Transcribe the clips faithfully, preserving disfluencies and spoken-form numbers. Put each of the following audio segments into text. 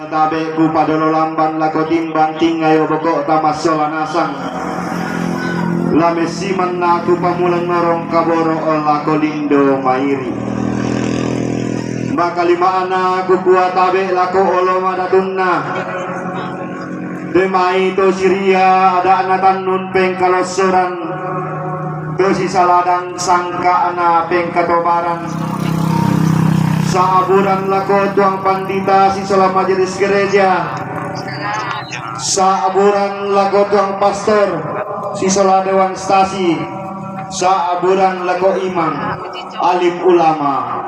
Tabe' kupadolo lamban lako timbang tingayo boko' tamassola nasang. Lamessimanna kupamulang norong kaboro' lako lindo mairi. Makalima'na kukua tabe' lako olo madatunna. Te mai to siria ada'na tannun pengkalossoran, to sisaladang sangka'na pengkatobaran. Sa'buran lako tuang pandita sisola majelis gereja. Sa'buran lako tuang pastor sisola dewan stasi. Sa'buran lako imam, alim ulama.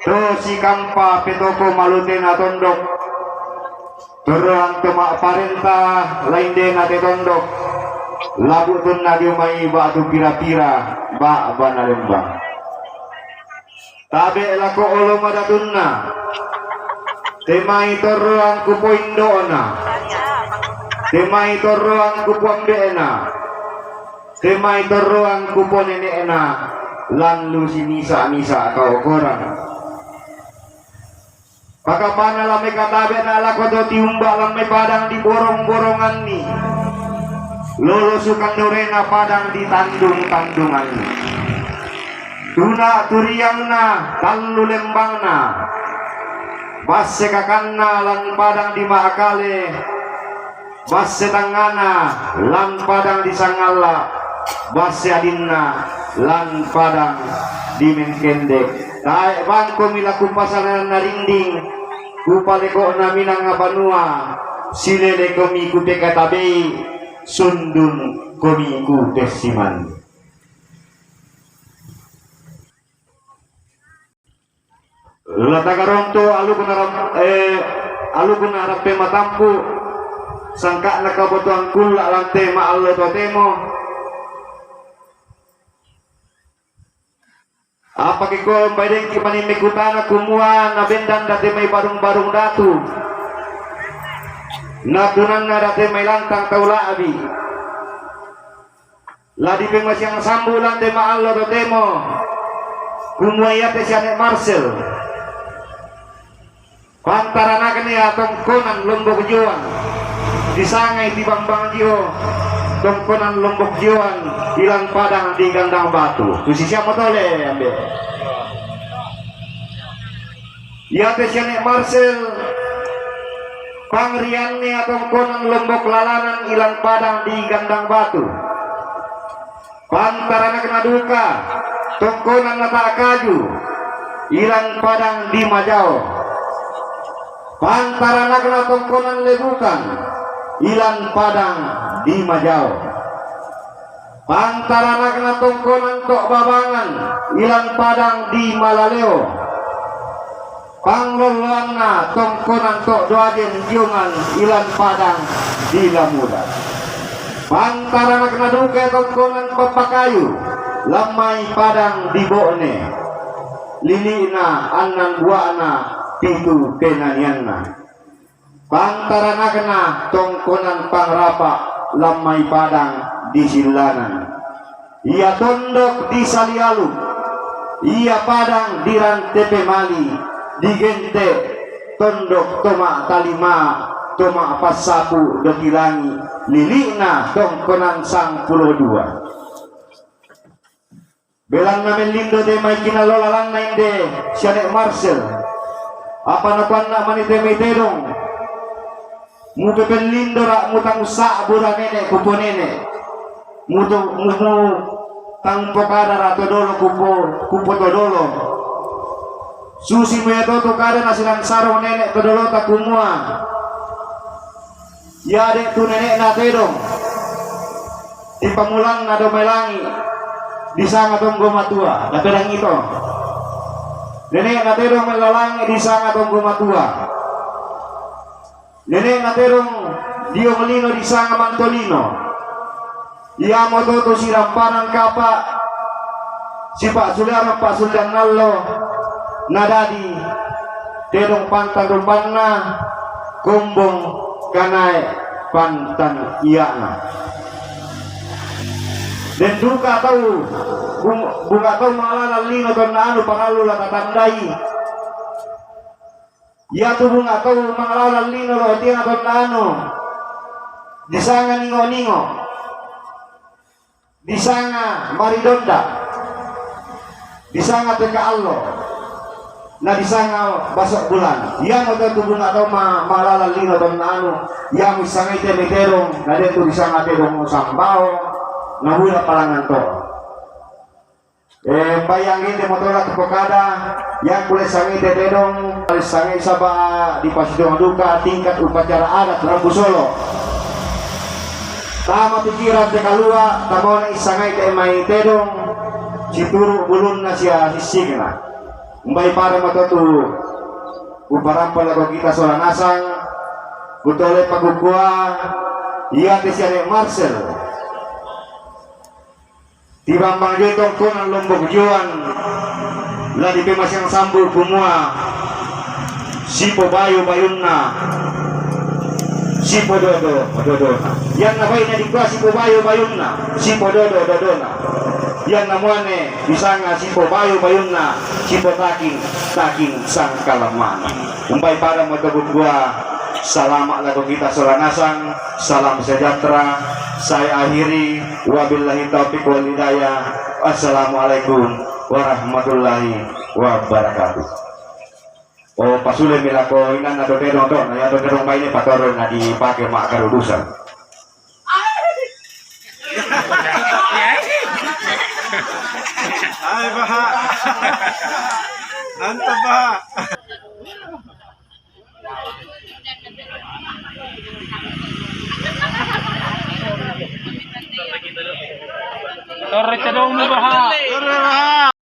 To sikampa petoko malutena tondok. Torroang to ma'parenta laindena te tondok, labu' tunna dio mai ba'tu pira-pira ba'bana lembang. Tabe' lako olo madatunna, te mai torroang kupoindo'na, te mai torroang kupoambe'na, te mai torroang kuponene'na, lan lu simisa-misa kaokoran. Pakapana la mekatabe'na lako to tiumba' lan mai padang diborong-boronganni, lolo sukandorena padang ditandung-tandunganni. Tuna turiangna tallu lembangna, basse kakanna lan padang di Ma'kale, basse tangngana lan padang di Sangalla', basse adinna lan padang di Mengkende. Tae' bangkomi la kupasananna rinding, kupaleko'na minanga banua, silelekomi kupekatabei, sundun komi kupessimandi. La tagaronto alukuna ram-, eh, alukuna rappe matampu, sangka'na kabutuhan kulla' lan te ma'allo totemo. Apa ke ko mbai dengki mani mekutana kumua nabendan date mai barung-barung datu, natunanna date mai lantang tau la'bi. La dipemasiang sambu lan te ma'allo totemo, kumua iate siane' Marsel. Pantaranakna ia tongkonan Lombok Joan, disangai tibambang dio tongkonan Lombok Joan ilan padang di Gandang Batu. Tu sisiamo tole ambe. Iate siane' Marsel, pangrianna ia tongkonan Lombok Lalanan ilan padang di Gandang Batu. Pantaranakna duka tongkonan Nata' Kaju ilan padang di Majao. Pantaranakna tongkonan Lebukan ilan padang di Majao. Pantaranakna tongkonan to' Babangan ilan padang di Malaleo. Panglolloanna tongkonan to' Doajen Jongan ilan padang di Lamuda. Pantaranakna duka tongkonan Pappakayu lan mai padang di Bo'ne. Lili'na annan bua'na pitu penanianna. Pantaranakna tongkonan Pangrapa lan mai padang di Sillanan. Ia tondok di Salialu, ia padang di Rante Pemali, di Gente, tondok to ma'talima, to ma'passapu dotilangi, lili'na tongkonan sangpulo dua. Belanna mellindo te mai kinallo lalanna inde siane' Marsel. Apa nakuanna mani te mai tedong. Mupepellindora mutangsa'bura nene' kuponene'. Muto-, mu-, mutampokadara todolo kupo-, kupotodolo. Susi mo ia to tu kada nasilang sarong nene' todolota kumua. Ia de' tu nene'na tedong. Tipamulanna do mai langi' disanga tonggo matua, napedangi to. Nene'na tedong mai langi' disanga tonggo matua. Nene'na tedong dio lino disanga mantolino. Iamoto to sirampanan kapa' sipa'suliarang pa'sullian allo, nadadi tedong pantang rumbanna, kombong kanae pantang ia'na. Den duka tau bung-, bunga tau mangalanan lino tonna anu parallu la tatandai. Iatu bunga tau mangalala lino lao tiana tonna anu, disanga ningo-ningo, disanga maridonda, disanga teka allo, na disanga basok bulan. Iamo tau tu bunga tau ma-, mangalala lino tonna anu, iamo issangai te mai tedong, na de tu disanga tedong sambao, na buda palangan to. Eh, bayang ite motola tu pokada, yang kule sangai te tedong, sangai saba di Pasidong duka tingkat upacara adat Rambu Solo. Tama pikiran te kalua, tama ona isangai te mai tedong, situru bulunna sia sissikna. Umbai pada matotu, uparampa lako kita sola nasang, kutole pakukua, iya te sia Marcel. Tibambang jotong kona Lombok Joan, la dipemasiang sambu kumua, sipo bayu bayunna, sipo dodo dodona. Yang na baina dikua sipo bayu bayunna, sipo dodo dodona. Yang na muane disanga sipo bayu bayunna, sipo taking, taking sangkalamana. Umbai pada matobu dua, salama lako kita sola nasang, salam sejahtera. Saya akhiri, wabillahi taufiq wal hidayah. Assalamualaikum warahmatullahi wabarakatuh. Oh, pasule milako inanna do tedong to, na iya do tedong baine patoro na dipake ma karudusan. Hai, Baha. Mantap, Baha. Torre tedong mi, Baha. Torre, Baha.